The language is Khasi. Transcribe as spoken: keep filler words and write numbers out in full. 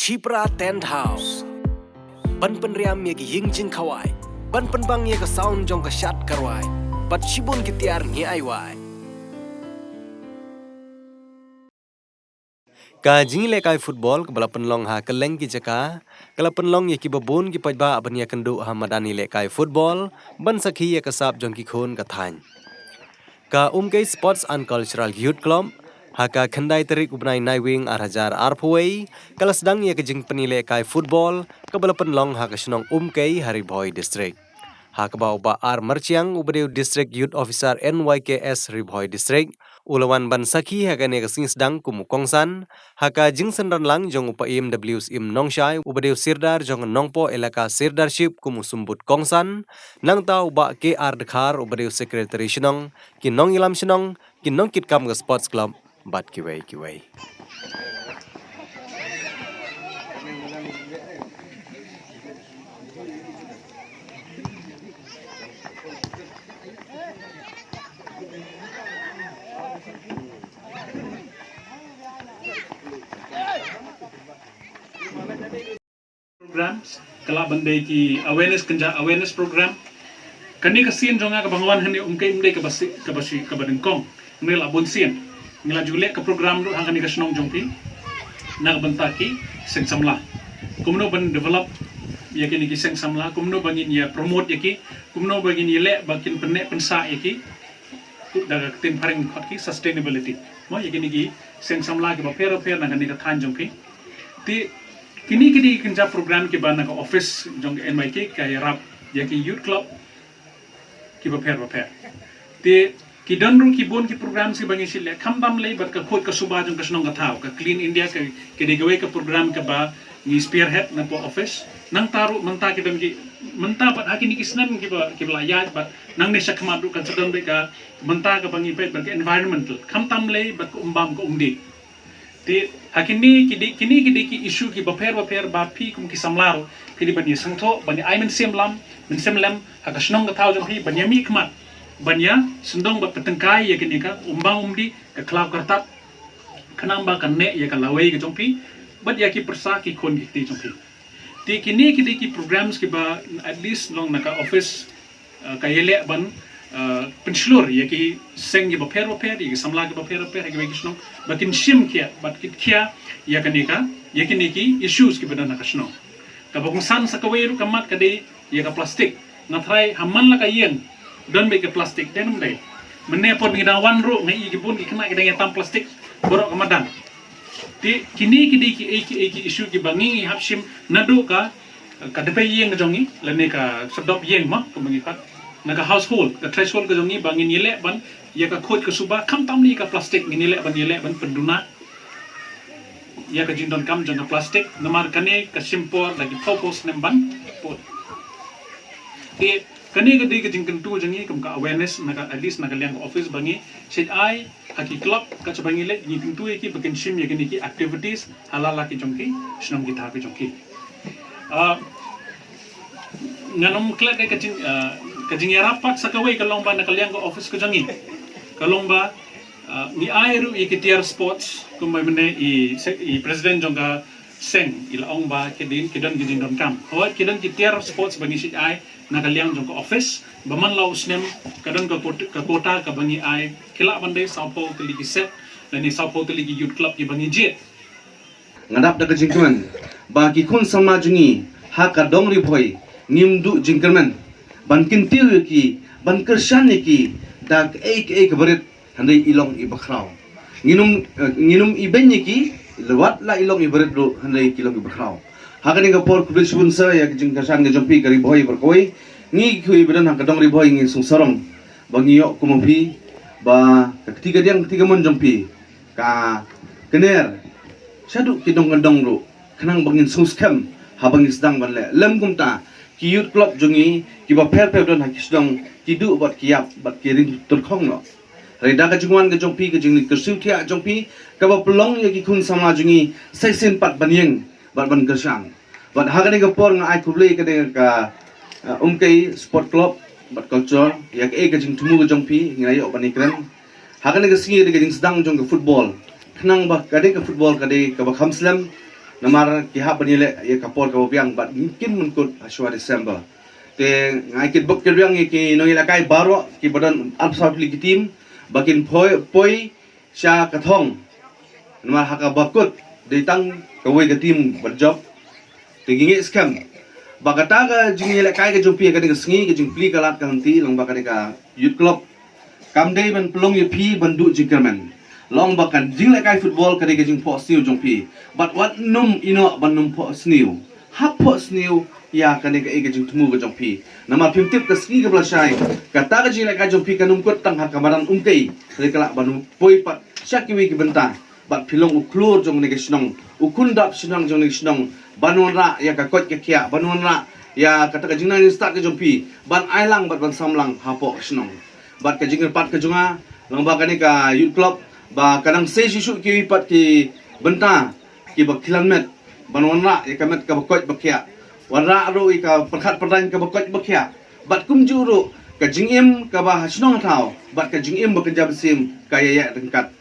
Shipra Tent House. Ban pynriam ïa ki ïing jingkhawai, ban pynbang ïa ka sound jong ka shad ka rwai, bad shibun ki tiar ngi ai wai. Ka jingïalehkai football kaba la pynlong ha kylleng ki jaka ka la pynlong ïa kiba bun ki paidbah ban ïakynduh ha madan ïalehkai football ban sakhi ïa ka sap jong ki khun ka thaiñ. Ka Umkei Sports and Cultural Youth Club ha ka khyndai tarik u bnai Naiwieng ar hajar arphew wei ka la sdang ïa ka jingpynïalehkai football kaba la pynlong ha ka shnong Umkei ha Ri Bhoi District. Ha kaba u Bah R Marchiang uba dei u District Youth Officer N Y K S Ri Bhoi District u la wan ban sakhi ha kane ka sngi sdang kum u kongsan, ha ka jingsynran lang jong u Paiem W Syiem Nongshai uba dei u Sirdar jong Nongpoh Elaka Sirdarship kum u symbud kongsan, nangta u Bah K R Dkhar uba dei u Secretary Shnong, ki nongïalam shnong, ki nongkitkam ka Sports Club bad kiwei kiwei. Programs, ka lah ban dei ki awareness, kynja awareness program. Kane ka sien jong nga kaba nga wan hangne Umkei ym dei kaba si, kaba si, kaba nyngkong. Ngi la bun sien. Ngi la ju leh ka program ruh ha kane ka shnong jong phi na ka bynta ki seng samla. Kumno ban develop ïa kine ki seng samla, kumno ba ngin ïa promote ïa ki, kumno ba ngin ïa leh ba kin pynneh pynsah ïa ki. Da ka ktien phareng khot ki sustainability. Mo, ïa kine ki seng samla kiba pher pher na kane ka thaiñ jong phi. Te kine ki dei ki kynja program kiba na ka office jong ka N Y K ka ïarap ïa ki youth club kiba pher ba pher. Te ki don ruh ki bun ki program kiba ngi shu leh, khamtam lei bad ka khuid ka suba jong ka shnong ka thaw, ka Clean India, ka, ka dei kawei ka program kaba ngi spearhead na ka office. Nangta ruh mynta ki don ki, mynta bad ha kine ki snem kiba, kiba la ïaid bad nangne shakhmat ruh kan sa don bad ka, mynta kaba ngi peit bad ka environmental, khamtam lei bad ka umbam ka umdih. Te ha kine ki dei, kine ki dei ki issue kiba pher ba pher ba phi kum ki samla ruh phi dei ban ïa sngewthuh, ban ïa ai mynsiem lam, mynsiem lem ha ka shnong ka thaw jong phi, ban ïa mihkhmat, ban ïa sngewdong bad pyntyngkai ïa kine ka umbam umdih, ka khlaw ka rtad, khnang ba kan neh ïa ka lawei ka jong phi bad ïa ki pyrsa ki khun ki kti jong phi. Te kine ki dei ki programs kiba at least long na ka office, uh, ka ïaleh ban, uh, pynshlur ïa ki seng kiba pher ba pher, ïa ki samla kiba pher ba pher, ïa kiba ki shnong ba kin shim khia bad kin khia ïa kane ka, ïa kine ki issues kiba don ha ka shnong. Kaba kongsan sa kawei ruh ka mat ka dei ïa ka plastik. Nga tharai ha man la ka ïing don beit ka plastik, dei ne ym dei? Mynne pat ngi dang wan ruh nga i ki bun ki khynnah ki dang ïatam plastik baroh ka madan. Te kine ki dei ki ei ki ei ki issue kiba ngi ngi hap shim naduh ka, ka dpei ïing ka jong ngi lane ka sdop ïing mo, kaba ngi pat na ka household, ka threshold ka jong ngi ba ngin ïaleh ban ïa ka khuid ka suba, khamtam lei ka plastik ngin ïaleh ban, ïaleh ban pynduna ïa ka jingdonkam jong ka plastik, namar kane ka shim por da ki phew phew snem ban put. Te kane ka dei ka jingkyntu jong ngi kum ka awareness na ka, at least na ka liang ka office ba ngi shait ai ha ki club, ka jong ba ngi leh ngi kyntu ïa ki ba kin shim ïa kine ki activities ha la la ki jong ki shnong ki thaw ki jong ki. Ah, ngan ym klet ka jing, ah, ka jingïarap pat sa kawei ka long ba na ka liang ka office ka jong ngi ka long ba, ah, ngi ai ruh ïa ki tiar sports, kumba mynne i, i president jong ka seng i la ong ba ki dei ki don ki jingdonkam. Hooid, ki don ki tiar sports ba ngi shait ai na ka liang jong ka office, ba man la u snem ka don ka quota, ka quota kaba ngi ai, ki lah ban dei saw phew tylli ki set lane saw phew tylli ki youth club kiba ngi jied. Nga dap da ka jingkmen ba ki khun samla jong ngi ha ka dong Ri Bhoi ngim duh jingkyrmen ban kyntiew ïa ki, ban kyrshan ïa ki da kaei kaei kaba rit, hynrei i long iba khraw. Ngin ym, eh, ngin ym ibeiñ ïa ki, wat la i long iba rit ruh hynrei ki long iba khraw. Ha kane ka por khublei shibun sir ïa ka jingkyrshan ka jong phi ka Ri Bhoi baroh kawei. Ngi kiwei ba don ha ka dong Ri Bhoi ngi sngewsarong ba ngi ïoh kum ma phi, ba ka kti kadiang kti kamon jong phi ka kner shaduh ki dong ka dong ruh, khnang ba ngin sngewskhem haba ngi sdang ban leh. Lem kumta ki youth club jong ngi kiba pher pher don ha ki shnong ki duh bad ki ïap bad ki ring tyrkhong noh. Hynrei da ka jingwan ka jong phi, ka jingkyrsiew thiah jong phi, kaba pynlong ïa ki khun samla jong ngi sa shisien pat ban ïeng bad ban kyrshan. Bad ha kane ka por nga ai khublei ïa kane ka, uh, Umkei Sport Club bad Culture ïa kaei ka jingthmu ka jong phi, ngi la ïoh ban ïakren. Ha kane ka sngi ka dei ka jingsdang jong ka football, khnang ba ka dei ka football ka dei kaba kham slem, Namar ki hap ban ïaleh ïa ka por kaba biang bad ngin kin pynkut ha shuwa December. Te nga ai kitbok kitrwiang ïa ki nongïalehkai baroh kiba don arphew saw tylli ki team ba kin poi, poi sha ka thong. Namar ha kaba kut dei tang kawei ka team ban jop. Te ngi ngeit skhem ba kata ka jingïalehkai ka jong phi ha kane ka sngi, ka jingplie ka lad ka lynti lyngba kane ka youth club, kam dei ban pynlong ïa phi ban duh jingkyrmen. Long ba ka jinglehkai football ka dei ka jingphohsniew jong phi. Bad wat nym ïehnoh ban nym phohsniew. Hap phohsniew ïa kane kaei ka jingthmu ka jong phi. Namar phim tip ka sngi kaba la shai, kata ka jinglehkai jong phi kan ym kut tang ha ka madan Umkei, hynrei ka lah ban poi pat sha kiwei ki bynta. Bad phi long u khlur jong kane ka shnong, u khun dap shnong jong kane ka shnong, ban wanrah ïa ka koit ka khiah, ban wanrah ïa kata ka jingnang jingstad ka jong phi ban ailad bad ban samla hapoh ka shnong. Bad ka jingkyrpad ka jong nga lyngba kane ka youth club ba kan nang sei shuh shuh kiwei pat ki bynta kiba khlan met, ban wanrah ïa ka met kaba koit ba khiah, wanrah ruh ïa ka pyrkhat pyrdain kaba koit ba khiah. Bad kumjuh ruh ka jingim kaba ha shnong ha thaw bad ka jingim ba kynja mynsiem ka ïaid ryngkat.